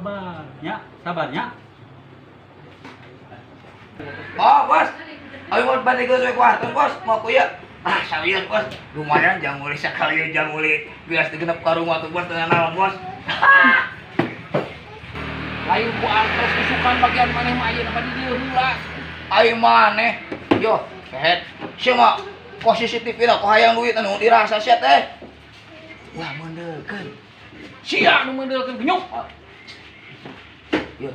Sabar, nya, sabarnya. Oh, bos. Ayo bos balik ke kuartus, bos. Mau kuya. Ah, serius, bos. Lumayan janguli sekali janguli. Bias digenep ka rumah tuh, bos, dengan naon, bos. Lain ku artos isukan bagian maneh mah ayeuna mah di dieu heula. Ai maneh. Yo, sehat. Sia mah posisi TV na ku hayang duit anu dirasa sia teh. Wah, mendelkeun. Sia nu mendelkeun genyuk. Yo.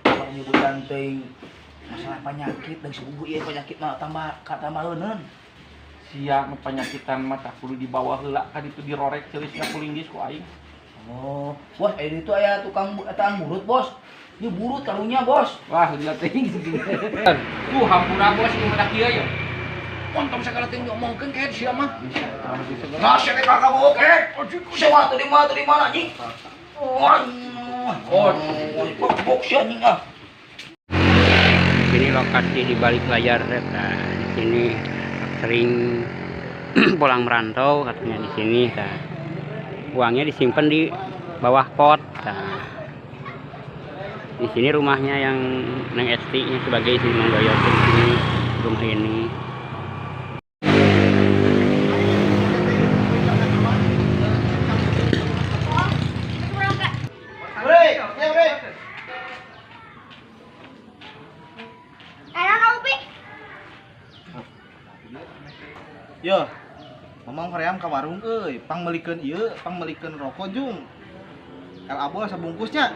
Penyebutan teuing masalah penyakit dan sebubu ieu penyakit mah tambah ka tambah leuneun. Sia nu penyakitan mah tah kudu dibawa heula ka ditu dirorek ceulisna ku linggis ku aing. Oh, bos, aya ditu aya tukang etaan burut, bos. Ieu burut karunya, bos. Wah, lila teuing. Tuh hampura bos ieu mah kieu ya. Montong sagala teuing diomongkeun kayak sia mah. Nah, sia teh kakak bok, eh. Sia mah teu di mana anjing? Oh, oh, bok sia anjing ah. Ini lokasi di balik layar. Nah, di sini sering pulang merantau katanya di sini. Nah, uangnya disimpan di bawah pot. Nah, di sini rumahnya yang Neng Esti-nya sebagai istri Mang Doyot di sini rumah ini. Yo, mamang hoream ka warung euy, pangmeulikeun ieu, pangmeulikeun rokok jung. El abol sabungkusnya.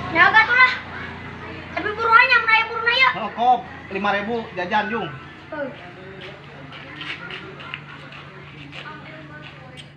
Nyaga tuh lah. Tapi buruannya mun aya buruna ya. Heuh, kop 5000 jajan jung. Heuh.